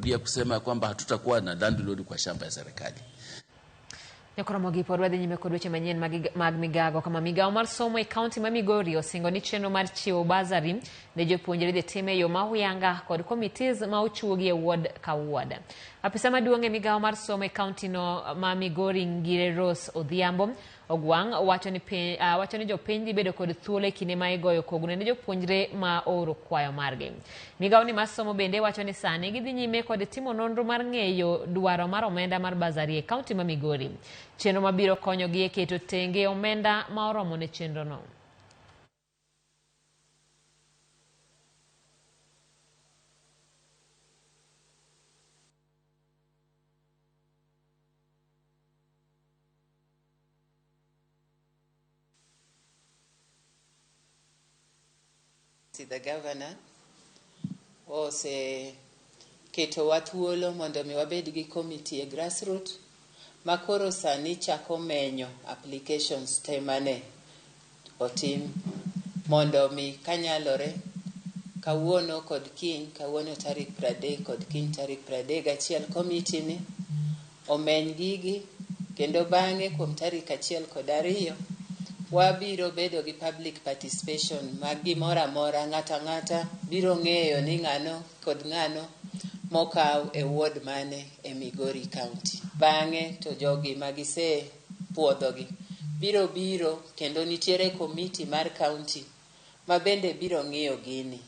Narudia kusema kwamba hatutakuwa na landlord kwa shamba ya serikali. Nyakoromogi pod wadhi nyime kod weche manyien mag migago kama migawo mar somo e kaunti ma Migori osingo ni chenro mar chiwo bursary ne jopuonjre idhi tim e yo ma huyanga kod committees ma ochuogi e ward ka ward. Apisa maduong' e migawo mar somo e kaunti no ma Migori Ngire Rose Odhiambo Ogwang' wacho ni piny, wacho ni jopiny dhi bedo kod thuolo e kinde ma igoyo kogno ne jopuonjre ma ooro kwayo margi. Migawo ni mar somo bende wacho ni sani gidhi nyime kod timo nonro mar ng'eyo dwaro mar omenda mar bursary e kaunti ma Migori. Chenro mabiro konyogi e keto tenge omenda ma oromo ne chenro no. The governor oseketowa thuolo mondo mi wabed gi committee e grassroot ma koro sani chako menyo applications te mane otim mondo mi kanyalore kawuono kod kiny, kawuono tarik 30 kod kiny tarik 31, committee ni omeny gigi kendo bang'e kuom tarik 1 kod 2 wabiro bedo gi public participation mag gimoro amora. Ng'ato ang'ata biro ng'eyo ni ng'ano kod ng'ano mokaw e ward mane e Migori County. Bang'e to jogi magise puodhogi biro biro kendo nitiere committee mar county ma bende biro ng'iyo gini.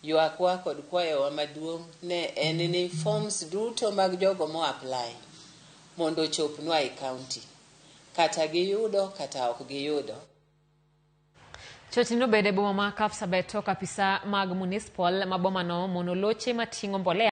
Ywakwa kod kwayowa maduong' ne en ni forms duto mag jogo mo apply mondo ochopnwa e county, kata giyudo kata ok giyudo. Chochni nobedo e boma ma Kapsabet tok apisa mag municipal ma bomano mono loche mating'o mbolea.